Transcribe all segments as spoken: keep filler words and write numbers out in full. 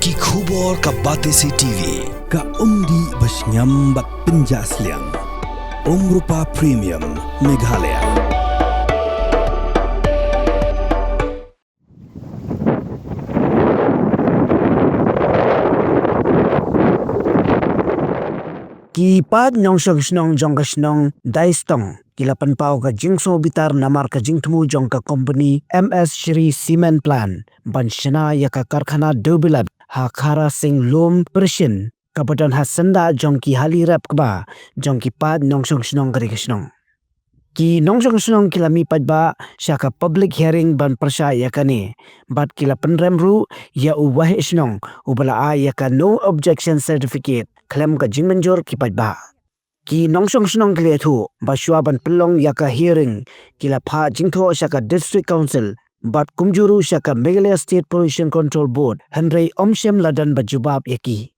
Ki khubor ka Batesi T V. Ka umdih ba shngiam bad pynjah sliang. Umrupa Premium Meghalaya. Ki paid nongshong shnong jong ka shnong Daistong ki la pynpaw ka jingsngewbitar namar ka jingthmu jong ka kompani M S Shri Cement Plant ban shna ïa ka karkhana Dewbilat ha Khara Sing Lum Pyrshin, kaba don ha syndah jong ki hali rep kba jong ki paid nongshong shnong ka dei ka shnong. Ki nongshong shnong ki la mih paidbah sha ka public hearing ban pyrshah ïa kane, bad ki la pynrem ruh ïa u waheh shnong uba la ai ïa ka no objection certificate khlem ka jingmynjur ki paidbah. Ki nongshong shnong ki la ïathuh ba shuwa ban pynlong ïa ka hearing, ki la phah jingthoh sha ka District Council bad kumjuh ruh sha ka Meghalaya State Pollution Control Board, hynrei ym shym la don ba jubab ïa ki.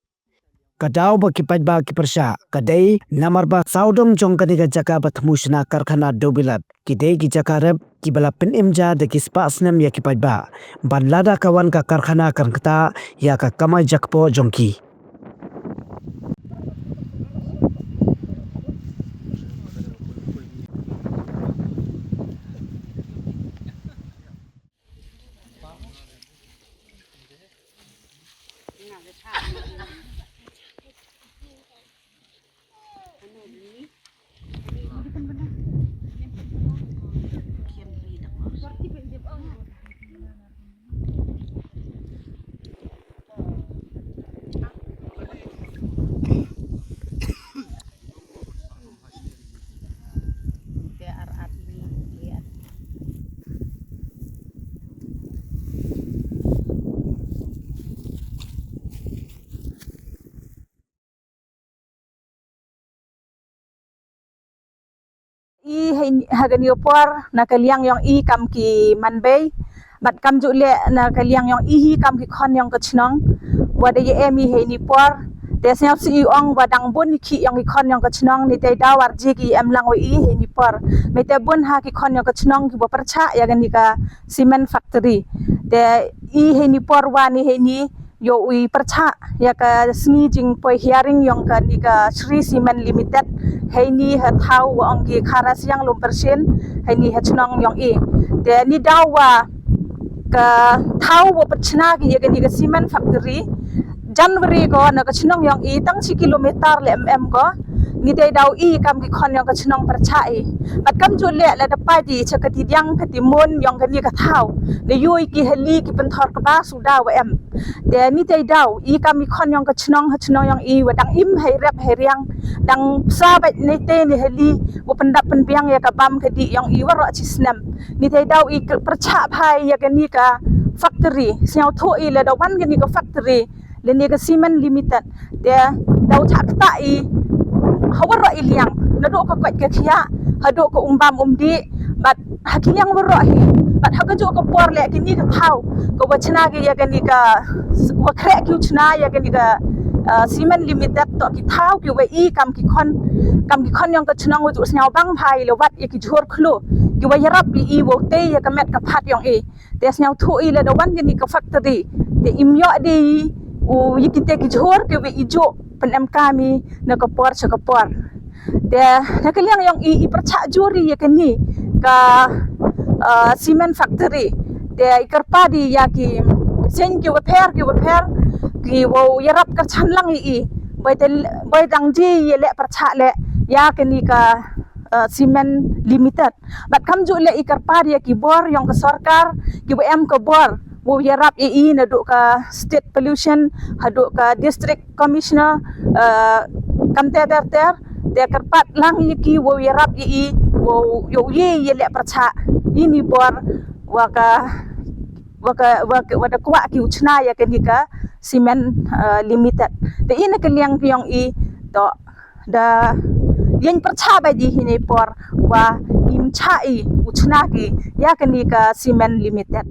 Ka daw ba ki paidbah ki pyrshah ka dei namar ba sawdong jong kane ka jaka ba thmu shna karkhana Dewbilat ki dei ki jaka rep kiba la pynim ja da ki spah snem ïa ki paidbah, ban lada ka wan ka karkhana kan ktah ïa ka kamai jakpoh jong ki. I ha, ha kane ka por na ka liang jong i kam ki manbei, bad kamjooh leh na ka liang jong i hi kam ki khon jong ka chnong, wat da ïa em i ha kane ka por. Te sngewsih i ong wat dang bun i khih jong ki khon jong ka chnong, ni te daw ar ji ki em lang wa i ha kane ka por. Me te bun ha ki khon jong ka chnong kiba pyrshah ïa kane ka cement factory. Te i ha kane ka por wa ni ha kane ïoh u i pyrshah ïa ka sngi jingpoi hearing jong kane ka Shree Cement Limited, heini ha thaw wa ong ki Khara Siang Lum Pyrshin, heini ha chnong jong i. Te ni daw wa ka thaw wa pyrshna ki ïa kane ka cement factory, January ko na ka chnong jong i tang shi kilometer leh em em ko. Ni te daw i kam ki khon jong ka chnong pyrshah i. Bad kamjooh leh lada peit i cha ka tidiang ka timun jong kane ka thaw, da ïoh i ki hali ki pynthor kba suda wa em. Te ni te daw i kam ki khon jong ka chnong ha chnong jong i wa dang im hei rep hei riang, dang psa bad ni te ni hali wa pyndap pynbiang ïa ka bam ka dih jong i waroh chi snem. Ni te daw i pyrshah bha ïa kane ka factory, sngewthuh i lada wan kane ka factory lane ka Cement Limited, te daw chah ktah i ha waroh i liang, naduh ka koit ka khiah haduh ka um bam um dih, bad ha ki liang waroh hi. Bad ha kajuh ka por leh kine ka thaw ka wa chna ki ïa kane ka, wa khreh ki u chna ïa kane ka, ah, Cement Limited, to ki thaw ki wa i kam ki khon, kam ki khon jong ka chnong wa ju sngewbang bha i la wad ïa ki jhur khloo ki wa ïarap ïa i wow tei ïa ka met ka phad jong i. Te sngewthuh i lada wan kane ka factory te im ïoh de i u ïa kite ki jhur ki wa i ju pynemkam i na ka por sha ka por. Te na ka liang jong i i pyrshah jur i ïa kane ka, ah, cement factory. Te i kyrpad i ïa ki seng ki wa pher ki wa pher ki wow ïarap kyrchan lang i i. Boi te, boi dang ji i leh pyrshah leh ïa kane ka, ah, Cement Limited. Bad kamjooh leh i kyrpad ïa ki bor jong ka sorkar, ki wa em ka bor wow ïarap ïa i naduh ka State Pollution haduh ka District Commissioner, eh, kam ter ter ter. Te kyrpad lang ïa ki wow ïarap ïa i wow ïoh i ïa leh pyrshah ïa ini bor wa ka, wa ka, wa ka, wa da kwah ki u chna ïa kane ka Cement, eh, Limited. Te i na ka liang jong i to da ïeng pyrshah bha i hini por wa im chah i u chna ki ïa kane ka Cement Limited.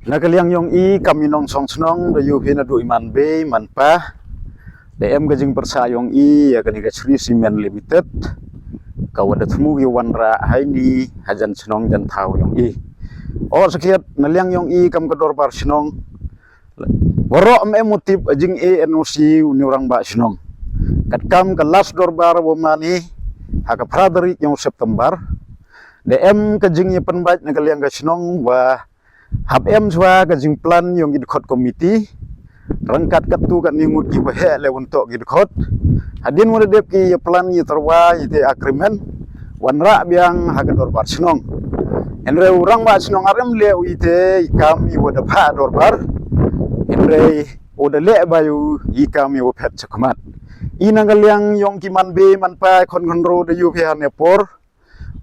Na ka liang jong i kam i nongshong shnong da ïoh hi naduh i man bei man pa, da em ka jingpyrshah jong i ïa kane ka Shree Cement Limited ka wa da thmu ki wanrah haini hajan shnong jan thaw jong i. O sakhiat na liang jong i kam ka dorbar shnong Waroh em em u tip jing A N O C u ni u rangbah shnong. Katkam ka last dorbar wa mane ha ka phra tarik yong September, da em ka jing ya pynbait na ka liang ka shnong wa hap em chwa ka jingplan yong ki dkhot komiti. Rangkat katto katne ngut ki wa heh le won tok ki dkhot. Hadien wa da dep ki ya plan ya tyrwa ya te agreement, wan rah biang ha ka dorbar shnong. Hynrei u rangbah shnong arem le u ite i kam i wa da phah dorbar. Hynrei u da leh ba yu i kam i wa phet chakmat. I na ka liang yong ki man be man pa khon khon ro da yu phi ha ne por.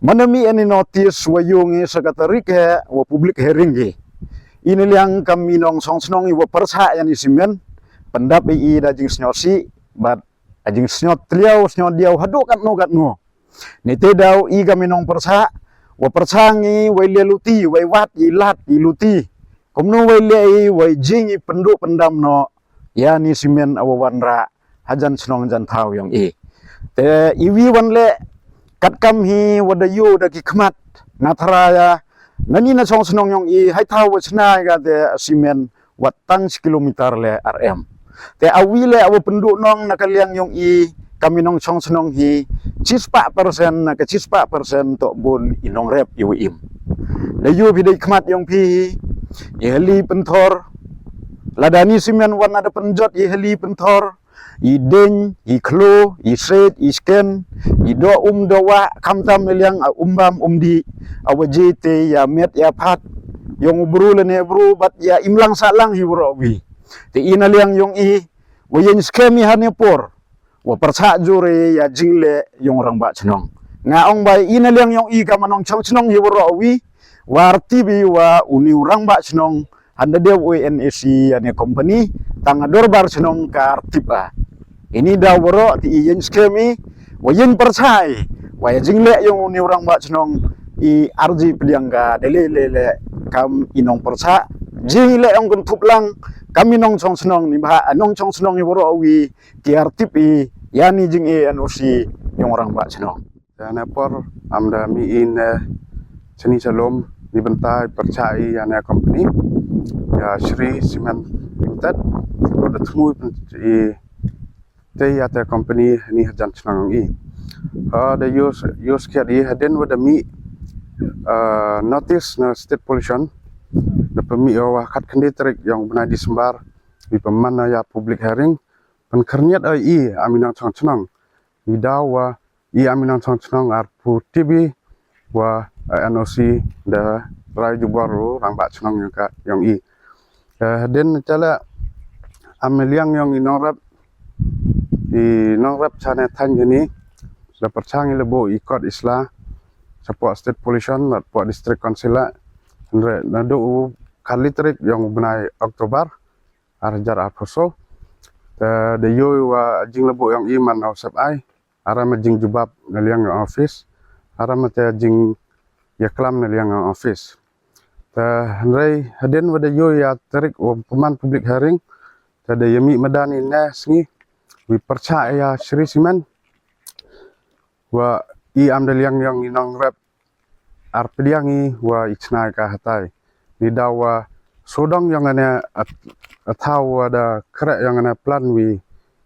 Mana mi ani notice wa yung i sa ka tarik he wa public hearing i. I na liang kam i nongchong chnong i wa pyrsa yani simen. Pyndap i i da jingsnyo si, bad a jingsnyo tliaw, snyo diaw, hadu kat no kat no. Ni te daw i kam i nong pyrsa, wa pyrsa ngi, wa i le luti, wa i wat, i lat, i luti. Kumno wa i le i, wa i jing i pyndu pyndam no. Yani simen a wa wan rah hajan chnong jan thaw yong i. Te i wi wan le katkam hi wa da yu da ki khmat na thra ya. Nani na chong chnong yong i hai thaw wa chna i ka te simen wat tang shi kilometer le ar em. Te a wi le a wa pyndu nong na ka liang yong i kam i nongchong chnong hi chispah percent na ka chispah percent to bun i nong rep i wa im. Da yu phi da i khmat yong phi hi i hali pynthor. Lada ni simen wan na da pynjot i hali pynthor. I deng, i khlo, i seit, i sken, i do um do wa, khamtam na liang a um bam um di, a wa je te ya met ya phat, yong u bru le ne bru, bat ya im lang sa lang hi bro wi. Te i na liang yong i, wa yen skem i ha ne por, wa pyrsa jure ya jingle yong rangbah chnong. Nga ong bai i na liang yong i kam a nongchong chnong hi bro wi, war T V wa u ni u rangbah chnong, handa deu u N A C ya ne company, tang a dorbar chnong kar tip a. Ini da waroh ti i yen skem i, wa yen pyrsa i, wa ya jingle yong u ni u rangbah chnong, i arji pdiang ka, de le le le, kam i nong pyrsa, jing le yong kun thup lang, kam i nongchong chnong ni ba, a nongchong chnong i waroh wi, ki ar tip i, ya ni jing A N O C yong rangbah chnong. Ya ne por, am da mi i ne, chini chalom, ni bentai pyrsa i ya ne company, ya Shri Cement Limited, ko da thmu i pen-, i te ya te company ni hajan chnong i. Ha da yus, yus kiat i hadien wa da mi, ah, notice na state pollution, da pynmi wa khat khyndai tarik yong bnai December, i pynman ya public hearing, pynkhyrniat i i, am i nongchong chnong. I daw wa i am i nongchong chnong ar pu T V wa, eh, N O C da rai jubor u rangbah chnong yong ka, yong i. Eh, den chala am i liang yong i nong rep, i nong rep chane than jani, da pyrchang i lebo i kot isla, sa po state pollution, da po district council la, hynre na do u kali tarik yong bnai October, ar hajar ar phew saw. Te da yoi wa jing lebo yong i man na u sep ai. Aram jing jubab na liang yong office. Aram te jing ya klam na liang yong office. Te hynrei hadien wa da yoi ya tarik wa pynman public hearing. Te da ya mi madan i ne sngi. Wi pyrsa ya Shri Cement. Wa i am da liang yong i nong rep ar pdiang i wa i chna ka hatai. Ni daw wa sodong yong ane at-, athaw wa da kre yong ane plan wi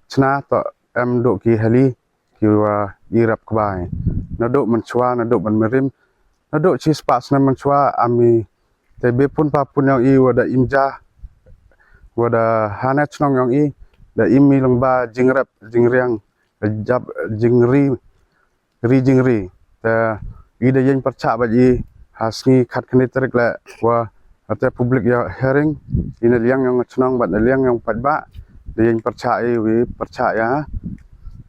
chna to em do ki hali ki wa i rep kbai. Na do man chwa, na do man merim, na do chi spa snem man chwa am i te be pun pa pun yong i wa da im ja, wa da hane chnong yong i, da im i lang ba jing rep, jing riang, jab, jing ri, ri jing ri. Te i da yen pyrchah ba i ha sngi khat khyndai tarik le wa te public ya hearing i na liang yong chnong bad na liang yong paidbah da yen pyrchah i wi pyrchah ya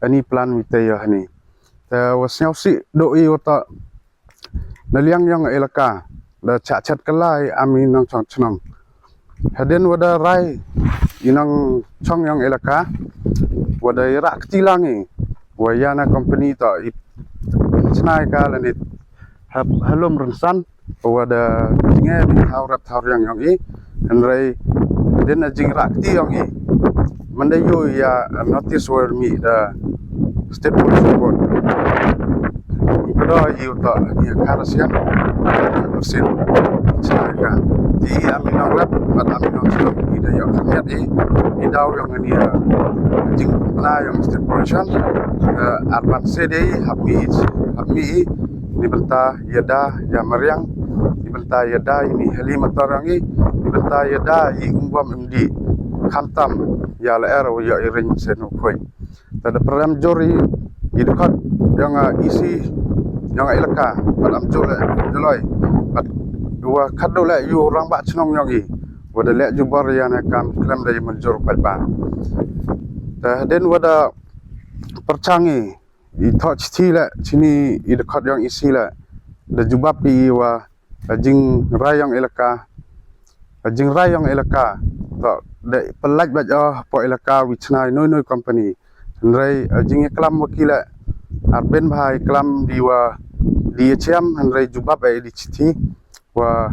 ani plan wi te ya hani. Te wa sngewsih do i wa ta na liang yong elaka da chah chet kalai am i nongchong chnong. Hadien wa da rai i nongchong yong elaka wa da i rak ti lang i wa ya na company to i chnai ka lani ha-, halom rynsan wa da nge di thaw rap thaw riang yong i. Hynrei hadien na jing rak ti yong i man da yu ya notice wa mi da state police report. Kedo yu to ni ka rasian persen chnai ka. Te i ami nongrep bad ami nongshnong i da ïoh khyndiat i i daw ïong ani, eh, jingpyntna ïong State Pollution, eh, ar ban se dei hap mi, hap mi i ni bynta ïada ïa mariang, ni bynta ïada i ni heli motor ïong i, ni bynta ïada i umbam imdi, khamtam ïa la er u ïoh i ring se nu khuid. Te da pyrem jur i i dkhot ïong, ah, isi ïong elaka bad am jur le joloi bad wa khaddu le yu rangbah chnong ïong i wa da le jubor ïa ne kam klem da i manjur pat ba. Te den wa da pyrchang i i thoh chithi le chini i dkhot ïong isi le da jubab i wa, ah, jingrai ïong elaka, ah, jingrai ïong elaka to da pyllait bad oh po elaka wi chna i noi noi company. Hynrei, ah, jingïaklam wa ki le ar ben bha ïaklam di wa di ïachiam hynrei jubab eh di chithi wa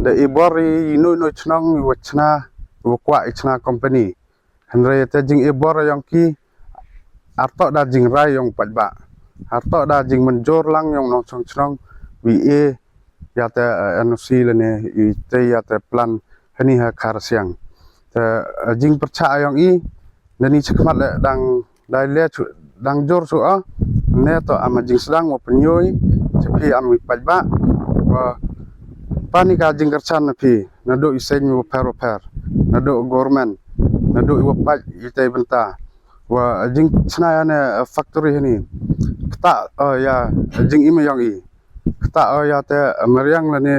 da i bor i noi noi chnong i wa chna wa kwah i chna company. Hynrei te jing i bor ïong ki ar to da jingrai ïong pat ba ar to da jingmanjur lang ïong nongchong chnong wi e ïa te, eh, N O C lane i te ïa te plan hani ha Kharsiang. Te, eh, jingpyrchah ïong i nani chakmat le dang dai le chu dang jur chu a ne to ama jingsdang wa pynyoi chapi am wi pat ba wa pani ka jingkyrchan na phi na do i seng wa pher wa pher na do government na do i wa pat i te bynta wa jingchna ïa ne, eh, factory hani kta, eh, ïa jing i ma ïong i kta, eh, ïa te, eh, mariang lane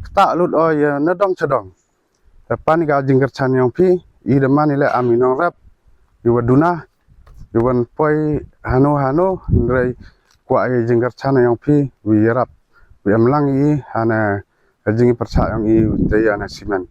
kta lut, eh, ïa na dong cha dong. Te pani ka jingkyrchan ïong phi i da mani le ami nongrep i wa duna i wan poi hano hano hynrei kwah i jingkyrchan ïong phi wi rap wi amlang i hana jingpyrchah ïong i te ïa na simen.